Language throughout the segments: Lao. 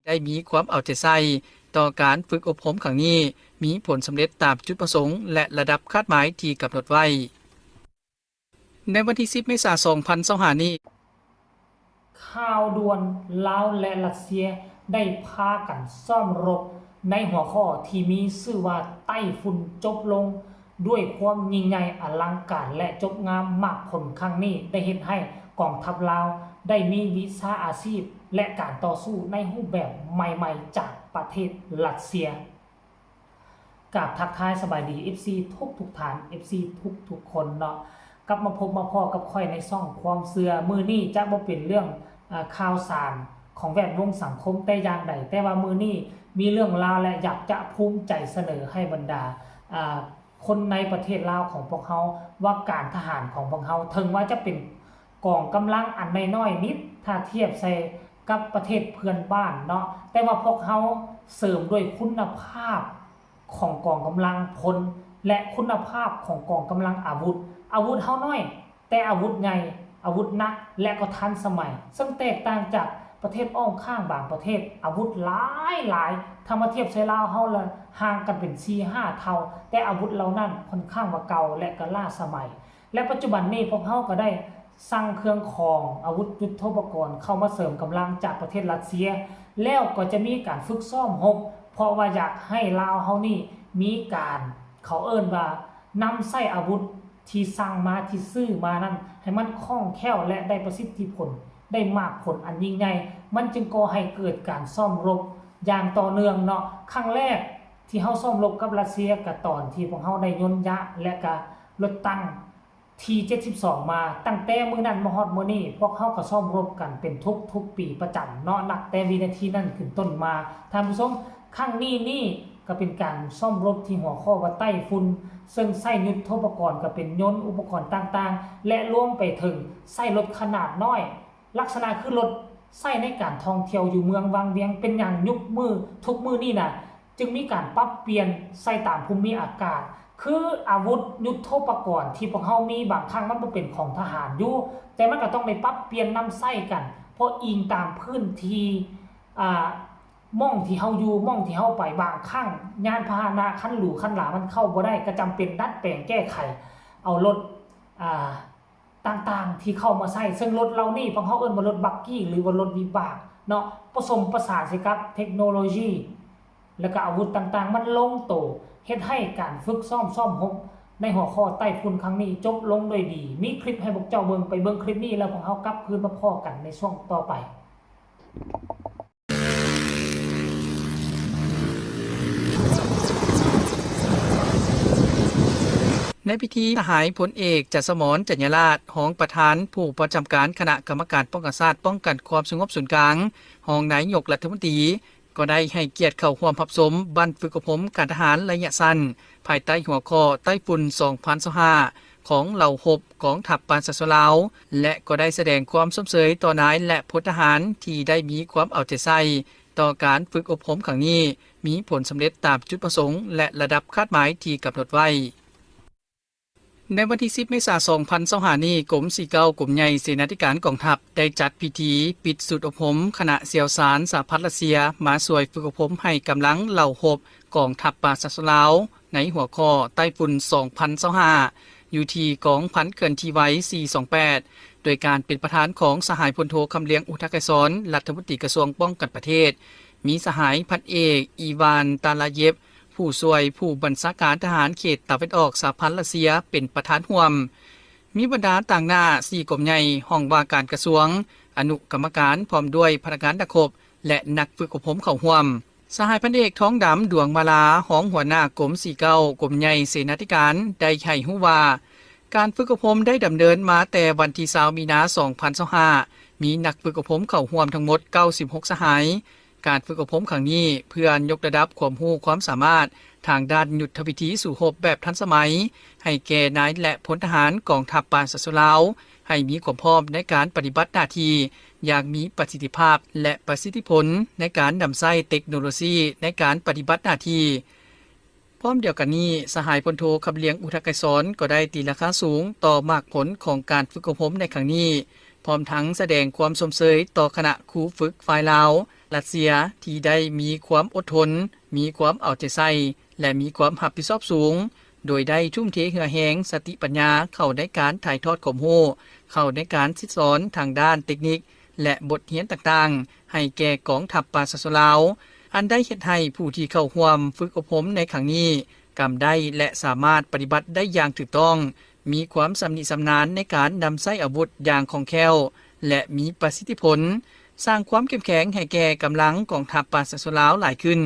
ໄດ້ມີຄວາມເອົາໃຈໃສ່ຕໍ່ການຝຶກອົບຮົມຄັ້ງນີ້ ມີຜົນສຳເລັດຕາມຈຸດປະສົງ ແລະ ລະດັບຄາດໝາຍທີ່ກຳນົດໄວ້. ໃນວັນທີສິບ ເມສາ ສອງພັນຊາວຫ້ານີ້, ຂ່າວດ່ວນ: ລາວ ແລະ ຣັດເຊຍ ໄດ້ພາກັນຊ້ອມລົບໃນຫົວຂໍ້ທີ່ມີຊື່ວ່າ ໃຕ້ຝຸ່ນຈົບລົງດ້ວຍຄວາມຍິ່ງໃຫຍ່ອະລັງການ ແລະ ຈົບງາມ. ໝາກຜົນຄັ້ງນີ້ໄດ້ເຮັດໃຫ້ກອງທັບລາວໄດ້ມີວິຊາອາຊີບ ແລະ ການຕໍ່ສູ້ໃນຮູບແບບໃໝ່ໆຈາກປະເທດຣັດເຊຍ. ກາບທັກທາຍສະບາຍດີ ເອັຟຊີ ທຸກໆທ່ານ ເອັຟຊີ ທຸກໆຄົນເນາະ, ກັບມາພົບມາພໍ້ກັບຂ້ອຍໃນຊ່ອງຄວາມເຊື່ອ. ມື້ນີ້ຈະບໍ່ເປັນເລື່ອງ ອາ ຂ່າວສານຂອງແວດວົງສັງຄົມແຕ່ຢ່າງໃດ, ແຕ່ວ່າມື້ນີ້ມີເລື່ອງລາວ ແລະ ຢາກຈະພູມໃຈສະເໜີໃຫ້ບັນດາ ອາ ຄົນໃນປະເທດລາວຂອງພວກເຮົາ ວ່າການທະຫານຂອງພວກເຮົາ ເຖິງວ່າຈະເປັນ ກອງກຳລັງອັນນ້ອຍໆນິດ ຖ້າທຽບໃສ່ກັບປະເທດເພື່ອນບ້ານເນາະ, ແຕ່ວ່າພວກເຮົາເສີມດ້ວຍຄຸນນະພາບຂອງກອງກຳລັງພົນ ແລະ ຄຸນນະພາບຂອງກອງກຳລັງອາວຸດ. ອາວຸດເຮົານ້ອຍ ແຕ່ອາວຸດໃຫຍ່, ອາວຸດໜັກ ແລະ ກໍທັນສະໄໝ, ເຊິ່ງແຕກຕ່າງຈາກປະເທດອ້ອມຂ້າງບາງປະເທດ ອາວຸດຫຼາຍໆ. ຖ້າມາທຽບໃສ່ລາວເຮົາລະຫ່າງກັນເປັນສີ່ຫ້າເທົ່າ, ແຕ່ອາວຸດເຫຼົ່ານັ້ນຂ້ອນຂ້າງວ່າເກົ່າ ແລະ ກໍລ້າສະໄໝ. ແລະ ປັດຈຸບັນນີ້ພວກເຮົາກໍໄດ້ສັ່ງເຄື່ອງຂອງອາວຸດຍຸດໂທປະກອນເຂົ້າມາເສີມກຳລັງຈາກປະເທດຣັດເຊຍ ແລ້ວກໍຈະມີການຝຶກຊ້ອມຮົບ ເພາະວ່າຢາກໃຫ້ລາວເຮົານີ້ມີການ ເຂົາເອີ້ນວ່ານຳໃຊ້ອາວຸດທີ່ສັ່ງມາ ທີ່ຊື້ມານັ້ນ ໃຫ້ມັນຄ່ອງແຄ້ວ ແລະ ໄດ້ປະສິດທິຜົນ ໄດ້ໝາກຜົນອັນຍິ່ງໃຫຍ່, ມັນຈຶ່ງກໍ່ໃຫ້ເກີດການຊ້ອມຮົບຢ່າງຕໍ່ເນື່ອງເນາະ. ຄັ້ງແລກທີ່ເຮົາຊ້ອມຮົບກັບຣັດເຊຍ ກໍຕອນທີ່ພວກເຮົາໄດ້ຍົນຍະ ແລະ ກໍລົດຕັງ ທີເຈັດສິບສອງມາ. ຕັ້ງແຕ່ມື້ນັ້ນມາຮອດມື້ນີ້ ພວກເຮົາກໍຊ້ອມຮົບກັນເປັນທຸກໆປີປະຈຳເນາະ, ນັບແຕ່ວິນາທີນັ້ນເປັນຕົ້ນມາ. ທ່ານຜູ້ຊົມ, ຄັ້ງນີ້ນີ້ກໍເປັນການຊ້ອມຮົບທີ່ຫົວຂໍ້ວ່າໃຕ້ຝຸ່ນ, ເຊິ່ງໃຊ້ຍຸດໂທປະກອນກໍເປັນຍົນ, ອຸປະກອນຕ່າງໆ ແລະ ລວມໄປເຖິງໃຊ້ລົດຂະໜາດນ້ອຍ, ລັກສະນະຄືລົດໃຊ້ໃນການທ່ອງທ່ຽວຢູ່ເມືອງວັງວຽງ. ເປັນຫຍັງຍຸກມື້ ທຸກມື້ນີ້ນະ ຈຶ່ງມີການປັບປ່ຽນໃສ່ຕາມພູມິອາກາດ. ຄືອາວຸດຍຸດໂທປະກອນທີ່ພວກເຮົາມີ ບາງຄັ້ງມັນບໍ່ເປັນຂອງທະຫານຢູ່, ແຕ່ມັນກໍຕ້ອງໄດ້ປັບປ່ຽນນຳໃຊ້ກັນ ເພາະອີງຕາມພື້ນທີ່ ອາ ໝ່ອງທີ່ເຮົາຢູ່, ໝ່ອງທີ່ເຮົາໄປ. ບາງຄັ້ງຍານພາຫະນະຄັນຫຼູຄັນຫຼາມັນເຂົ້າບໍ່ໄດ້, ກໍຈຳເປັນດັດແປງແກ້ໄຂເອົາລົດ ອາ ຕ່າງໆທີ່ເຂົ້າມາໃຊ້, ເຊິ່ງລົດເຫຼົ່ານີ້ພວກເຮົາເອີ້ນວ່າລົດບັກກີ້ ຫຼືວ່າລົດວິບາກເນາະ, ປະສົມປະສານໃສ່ກັບເທັກໂນໂລຢີ ແລະ ກະອາວຸດຕ່າງໆ ມັນລົງໂຕ, ເຮັດໃຫ້ການຝຶກຊ້ອມຊ້ອມຮົບໃນຫົວຂໍ້ໃຕ້ຝຸ່ນຄັ້ງນີ້ຈົບລົງດ້ວຍດີ. ມີຄລິບໃຫ້ພວກເຈົ້າເບິ່ງ, ໄປເບິ່ງຄລິບນີ້ ແລ້ວພວກເຮົາກັບຄືນມາພໍ້ກັນໃນຊ່ວງຕໍ່ໄປ. ໃນພິທີ, ສະຫາຍພົນເອກ ຈະສະໝອນ ຈັນຍາລາດ ຮອງປະທານຜູ້ປະຈຳການຄະນະກຳມະການປ້ອງກັນຊາດ ປ້ອງກັນຄວາມສະຫງົບສູນກາງ, ຮອງນາຍົກລັດຖະມົນຕີ ກໍໄດ້ໃຫ້ກຽດເຂົ້າຮ່ວມຮັບຊົມບັ້ນຝຶກອົບຮົມການທະຫານໄລຍະສັ້ນ ພາຍໃຕ້ຫົວຂໍ້ ໃຕ້ຝຸ່ນສອງພັນຊາວຫ້າ ຂອງເຫຼົ່າຮົບກອງທັບປະຊາຊົນລາວ ແລະ ກໍໄດ້ສະແດງຄວາມຊົມເຊີຍຕໍ່ນາຍ ແລະ ພົນທະຫານທີ່ໄດ້ມີຄວາມເອົາໃຈໃສ່ຕໍ່ການຝຶກອົບຮົມຄັ້ງນີ້ ມີຜົນສຳເລັດຕາມຈຸດປະສົງ ແລະ ລະດັບຄາດໝາຍທີ່ກຳນົດໄວ້. ໃນວັນທີສິບ ເມສາ ສອງພັນຊາວຫ້ານີ້, ກົມສີ່ເກົ້າ ກົມໃຫຍ່ເສນາທິການກອງທັບ ໄດ້ຈັດພິທີປິດສູດອົບຮົມຄະນະຊ່ຽວຊານສະຫະພັນຣັດເຊຍ ມາຊ່ວຍຝຶກອົບຮົມໃຫ້ກຳລັງເຫຼົ່າຮົບກອງທັບປະຊາຊົນລາວ ໃນຫົວຂໍ້ ໃຕ້ຝຸ່ນສອງພັນຊາວຫ້າ ຢູ່ທີ່ກອງພັນເຄື່ອນທີ່ໄວ ສີ່ສອງແປດ ໂດຍການເປັນປະທານຂອງສະຫາຍພົນໂທ ຄຳລຽງ ອຸທະໄກສອນ ລັດຖະມົນຕີກະຊວງປ້ອງກັນປະເທດ, ມີສະຫາຍພັນເອກ ອີວານ ຕາລາເຢບ ຜູ້ຊ່ວຍຜູ້ບັນຊາການທະຫານເຂດຕາເວັນອອກສະຫະພັນຣັດເຊຍ ເປັນປະທານຮ່ວມ. ມີບັນດາຕາງໜ້າສີ່ກົມໃຫຍ່, ຫ້ອງວ່າການກະຊວງ, ອະນຸກຳມະການ ພ້ອມດ້ວຍພະນັກງານນັກຮົບ ແລະ ນັກຝຶກອົບຮົມເຂົ້າຮ່ວມ. ສະຫາຍພັນເອກ ທອງດຳ ດວງມາລາ, ຮອງຫົວໜ້າກົມສີ່ເກົ້າ ກົມໃຫຍ່ເສນາທິການ ໄດ້ໃຫ້ຮູ້ວ່າ ການຝຶກອົບຮົມໄດ້ດຳເນີນມາແຕ່ວັນທີຊາວ ມີນາ ສອງພັນຊາວຫ້າ ມີນັກຝຶກອົບຮົມເຂົ້າຮ່ວມທັງໝົດເກົ້າສິບຫົກສະຫາຍ. ການຝຶກອົບຮົມຄັ້ງນີ້ ເພື່ອຍົກລະດັບຄວາມຮູ້ຄວາມສາມາດທາງດ້ານຍຸດທະວິທີສູ້ຮົບແບບທັນສະໄໝ ໃຫ້ແກ່ນາຍ ແລະ ພົນທະຫານກອງທັບປະຊາຊົນລາວ ໃຫ້ມີຄວາມພ້ອມໃນການປະຕິບັດໜ້າທີ່ຢ່າງມີປະສິດທິພາບ ແລະ ປະສິດທິຜົນໃນການນຳໃຊ້ເຕັກໂນໂລຊີໃນການປະຕິບັດໜ້າທີ່. ພ້ອມດຽວກັນນີ້, ສະຫາຍພົນໂທ ຄຳລຽງ ອຸທະໄກສອນ ກໍໄດ້ຕີລາຄາສູງຕໍ່ໝາກຜົນຂອງການຝຶກອົບຮົມໃນຄັ້ງນີ້, ພ້ອມທັງສະແດງຄວາມຊົມເຊີຍຕໍ່ຄະນະຄູຝຶກຝ່າຍລາວ ລັດເຊຍທີ່ໄດ້ມີຄວາມອົດທົນ, ມີຄວາມເອົາໃຈໃສ່ ແລະ ມີຄວາມຮັບຜິດຊອບສູງ, ໂດຍໄດ້ທຸ່ມເທເຫື່ອແຮງ, ສະຕິປັນຍາເຂົ້າໃນການຖ່າຍທອດຄວາມຮູ້, ເຂົ້າໃນການສິດສອນທາງດ້ານເຕັກນິກ ແລະ ບົດຮຽນຕ່າງໆ ໃຫ້ແກ່ກອງທັບປະຊາຊົນລາວ, ອັນໄດ້ເຮັດໃຫ້ຜູ້ທີ່ເຂົ້າຮ່ວມຝຶກອົບຮົມໃນຄັ້ງນີ້ ກຳໄດ້ ແລະ ສາມາດປະຕິບັດໄດ້ຢ່າງຖືກຕ້ອງ, ມີຄວາມຊຳນິຊຳນານໃນການນຳໃຊ້ອາວຸດຢ່າງຄ່ອງແຄ້ວ ແລະ ມີປະສິດທິຜົນ, ສ້າງຄວາມເຂັ້ມແຂງໃຫ້ແກ່ກຳລັງກອງທັບປະຊາຊົນລາວຫຼາຍຂຶ້ນ,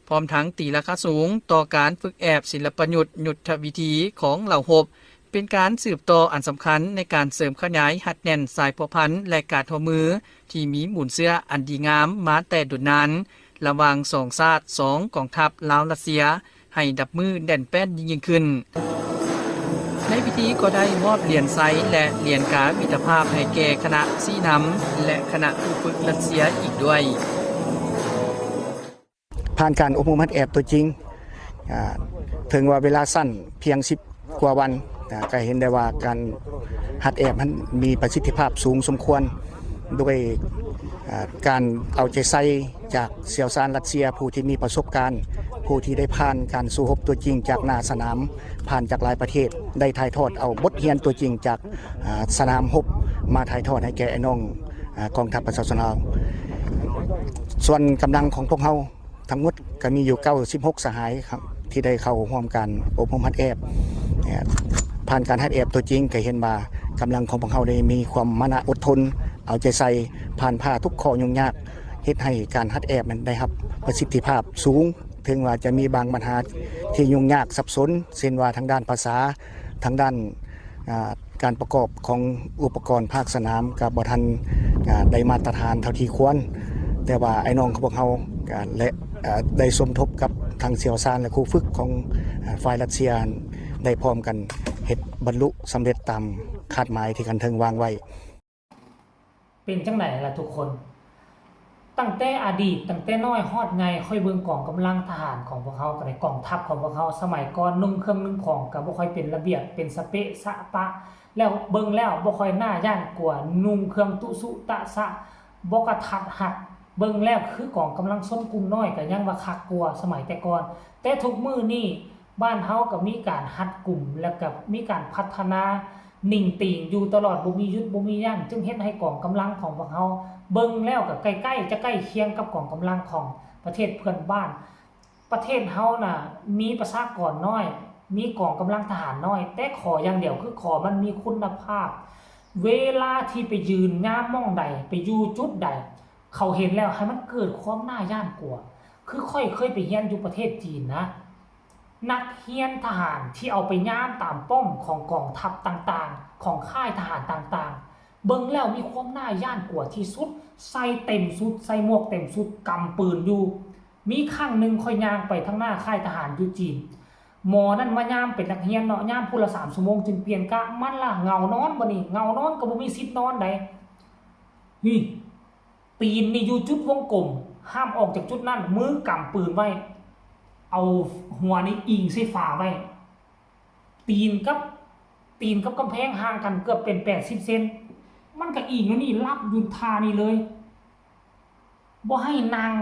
ພ້ອມທັງຕີລາຄາສູງຕໍ່ການຝຶກແອບສິລະປະຍຸດຍຸດທະວິທີຂອງເຫຼົ່າຮົບ, ເປັນການສືບຕໍ່ອັນສຳຄັນໃນການເສີມຂະຫຍາຍຮັດແໜ້ນສາຍພົວພັນ ແລະ ການຮ່ວມມືທີ່ມີມູນເຊື້ອອັນດີງາມມາແຕ່ດົນນານ ລະຫວ່າງສອງຊາດ, ສອງກອງທັບລາວ-ລັດເຊຍ ໃຫ້ດັບມືແໜ້ນແຟ້ນຍິ່ງໆຂຶ້ນ. ໃນພິທີກໍໄດ້ມອບຫຼຽນໄຊ ແລະ ຫຼຽນກາມິດຕະພາບໃຫ້ແກ່ຄະນະຊີ້ນຳ ແລະ ຄະນະຜູ້ຝຶກລັດເຊຍອີກດ້ວຍ. ຜ່ານການອົບຮົມຫັດແອບຕົວຈິງ, ອາ, ເຖິງວ່າເວລາສັ້ນພຽງສິບກວ່າວັນ, ອາ, ກໍເຫັນໄດ້ວ່າການຫັດແອບຫັ້ນມີປະສິດທິພາບສູງສົມຄວນ ດ້ວຍ, ອາ, ການເອົາໃຈໃສ່ຈາກຊ່ຽວຊານລັດເຊຍ ຜູ້ທີ່ມີປະສົບການ, ຜູ້ທີ່ໄດ້ຜ່ານການສູ້ຮົບຕົວຈິງຈາກໜ້າສະໜາມ, ຜ່ານຈາກຫຼາຍປະເທດ, ໄດ້ຖ່າຍທອດເອົາບົດຮຽນຕົວຈິງຈາກ, ອາ, ສະໜາມຮົບມາຖ່າຍທອດໃຫ້ແກ່ອ້າຍນ້ອງ, ອາ, ກອງທັບປະຊາຊົນລາວ. ສ່ວນກຳລັງຂອງພວກເຮົາ ທັງໝົດກໍມີຢູ່ເກົ້າສິບຫົກສະຫາຍ ທີ່ໄດ້ເຂົ້າຮ່ວມການອົບຮົມຫັດແອບ. ຜ່ານການຫັດແອບຕົວຈິງ ກໍເຫັນວ່າກຳລັງຂອງພວກເຮົາໄດ້ມີຄວາມມານະອົດທົນ, ເອົາໃຈໃສ່, ຜ່ານຜ່າທຸກຂໍ້ຫຍຸ້ງຍາກ, ເຮັດໃຫ້ການຫັດແອບນັ້ນໄດ້ຮັບປະສິດທິພາບສູງ, ເຖິງວ່າຈະມີບາງບັນຫາທີ່ຫຍຸ້ງຍາກສັບສົນ, ເຊັ່ນວ່າທາງດ້ານພາສາ, ທາງດ້ານ ອາ ການປະກອບຂອງອຸປະກອນພາກສະໜາມກໍບໍ່ທັນ ອາ ໄດ້ມາດຕະຖານເທົ່າທີ່ຄວນ, ແຕ່ວ່າອ້າຍນ້ອງຂອງພວກເຮົາ ອາ ແລະ ອາ ໄດ້ສົມທົບກັບທາງຊ່ຽວຊານ ແລະ ຄູຝຶກຂອງ ອາ ຝ່າຍຣັດເຊຍ ໄດ້ພ້ອມກັນເຮັດບັນລຸສຳເລັດຕາມຄາດໝາຍທີ່ຂັ້ນເທິງວາງໄວ້. ເປັນຈັ່ງໃດລະທຸກຄົນ? ຕັ້ງແຕ່ອະດີດ, ຕັ້ງແຕ່ນ້ອຍຮອດໃຫຍ່, ຂ້ອຍເບິ່ງກອງກຳລັງທະຫານຂອງພວກເຮົາກໍໄດ້, ກອງທັບຂອງພວກເຮົາສະໄໝກ່ອນ ນຸ່ງເຄື່ອງນຸ່ງຂອງກໍບໍ່ຄ່ອຍເປັນລະບຽບ, ເປັນສະເປະສະປະ, ແລ້ວເບິ່ງແລ້ວບໍ່ຄ່ອຍໜ້າຢ້ານກົວ, ນຸ່ງເຄື່ອງຕຸສຸຕະສະ, ບໍ່ກະທັດຮັດ, ເບິ່ງແລ້ວຄືກອງກຳລັງຊົນກຸ່ມນ້ອຍກໍຍັງວ່າຄັກກວ່າສະໄໝແຕ່ກ່ອນ. ແຕ່ທຸກມື້ນີ້ ບ້ານເຮົາກໍມີການຮັດກຸມ ແລ້ວກໍມີການພັດທະນາໜິ່ງຕີງຢູ່ຕະຫຼອດ ບໍ່ມີຢຸດບໍ່ມີຢັ້ງ, ຈຶ່ງເຮັດໃຫ້ກອງກຳລັງຂອງພວກເຮົາເບິ່ງແລ້ວກໍໃກ້ໆ ຈະໃກ້ຄຽງກັບກອງກຳລັງຂອງປະເທດເພື່ອນບ້ານ. ປະເທດເຮົານະ ມີປະຊາກອນນ້ອຍ, ມີກອງກຳລັງທະຫານນ້ອຍ, ແຕ່ຂໍຢ່າງດຽວຄືຂໍມັນມີຄຸນນະພາບ. ເວລາທີ່ໄປຢືນຍາມໝ່ອງໃດ, ໄປຢູ່ຈຸດໃດ, ເຂົາເຫັນແລ້ວໃຫ້ມັນເກີດຄວາມໜ້າຢ້ານກົວ. ຄືຂ້ອຍເຄີຍໄປຮຽນຢູ່ປະເທດຈີນນະ, ນັກຮຽນທະຫານທີ່ເອົາໄປຍາມຕາມປ້ອມຂອງກອງທັບຕ່າງໆ, ຂອງຄ້າຍທະຫານຕ່າງໆ, ເບິ່ງແລ້ວມີຄວາມໜ້າຢ້ານກົວທີ່ສຸດ, ໃສ່ເຕັມຊຸດ, ໃສ່ໝວກເຕັມຊຸດ, ກຳປືນຢູ່. ມີຄັ້ງໜຶ່ງຂ້ອຍຍ່າງໄປທາງໜ້າຄ້າຍທະຫານຢູ່ຈີນ, ໝໍນັ້ນມາຍາມເປັນນັກຮຽນເນາະ, ຍາມພຸ້ນລະສາມຊົ່ວໂມງຈຶ່ງປ່ຽນກະ, ມັນລະເຫງົານອນ, ບັດນີ້ເຫງົານອນກໍບໍ່ມີສິດນອນໃດ. ນີ້ ຕີນນີ້ຢູ່ຈຸດວົງກົມ, ຫ້າມອອກຈາກຈຸດນັ້ນ, ມືກຳປືນໄວ້, ເອົາຫົວນີ້ອີງໃສ່ຝາໄວ້, ຕີນກັບ, ຕີນກັບກຳແພງຫ່າງກັນເກືອບເປັນແປດສິບເຊັນ, ມັນກໍອີງຢູ່ນີ້, ຫຼັບຢູ່ທ່ານີ້ເລີຍ, ບໍ່ໃຫ້ນັ່ງ,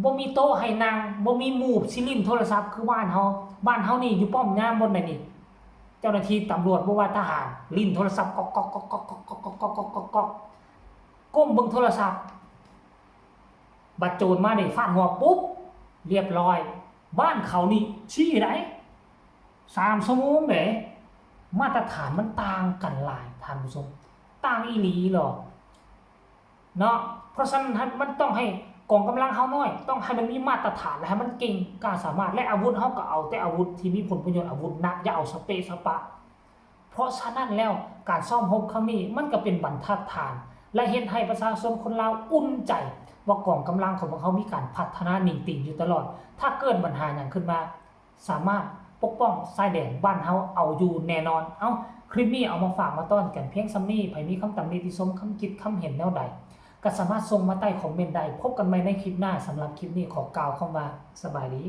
ບໍ່ມີໂຕະໃຫ້ນັ່ງ, ບໍ່ມີໝູບຊິຫຼິ້ນໂທລະສັບຄືບ້ານເຮົາ. ບ້ານເຮົານີ້ຢູ່ປ້ອມຍາມບ່ອນໃດນີ້, ເຈົ້າໜ້າທີ່ຕຳຫຼວດບໍ່ວ່າທະຫານຫຼິ້ນໂທລະສັບກອກໆ ກອກໆ ກອກໆ ກອກໆ ກອກໆ ກອກໆ ກອກໆ ກົ້ມເບິ່ງໂທລະສັບ, ບັດໂຈນມານີ້ຟາດຫົວປຸບ ລຽບລ້ອຍ. ບ້ານເຂົານີ້ຊີ້ໃດ໋ ສາມຊົ່ວໂມງເດ້. ມາດຕະຖານມັນຕ່າງກັນຫຼາຍທ່ານຜູ້ຊົມ, ຕ່າງອີ່ຫຼີເນາະ. ເນາະ ເພາະສະນັ້ນ ມັນຕ້ອງໃຫ້ກອງກຳລັງເຮົານ້ອຍ, ຕ້ອງໃຫ້ມັນມີມາດຕະຖານ ແລະ ໃຫ້ມັນເກັ່ງກ້າສາມາດ ແລະ ອາວຸດເຮົາກໍເອົາແຕ່ອາວຸດທີ່ມີຜົນປະໂຫຍດ, ອາວຸດໜັກ, ຢ່າເອົາສະເປະສະປະ. ເພາະສະນັ້ນແລ້ວ ການຊ້ອມຮົບຄັ້ງນີ້ ມັນກໍເປັນບັນທັດຖານ ແລະ ເຮັດໃຫ້ປະຊາຊົນຄົນລາວອຸ່ນໃຈວ່າກອງກຳລັງຂອງພວກເຮົາມີການພັດທະນາໜິ່ງຕີງຢູ່ຕະຫຼອດ. ຖ້າເກີດບັນຫາຫຍັງຂຶ້ນມາ ສາມາດປົກປ້ອງຊາຍແດນບ້ານເຮົາເອົາຢູ່ແນ່ນອນ. ເອົ້າ, ຄລິບນີ້ເອົາມາຝາກມາຕ້ອນກັນພຽງສ່ຳນີ້. ໃຜມີຄຳຕຳໜິຕິຊົມ, ຄຳຄິດຄຳເຫັນແນວໃດ, ກໍສາມາດສົ່ງມາໃຕ້ຄອມເມັນໄດ້. ພົບກັນໃໝ່ໃນຄລິບໜ້າ. ສຳລັບຄລິບນີ້ຂໍກ່າວຄຳວ່າ ສະບາຍດີ.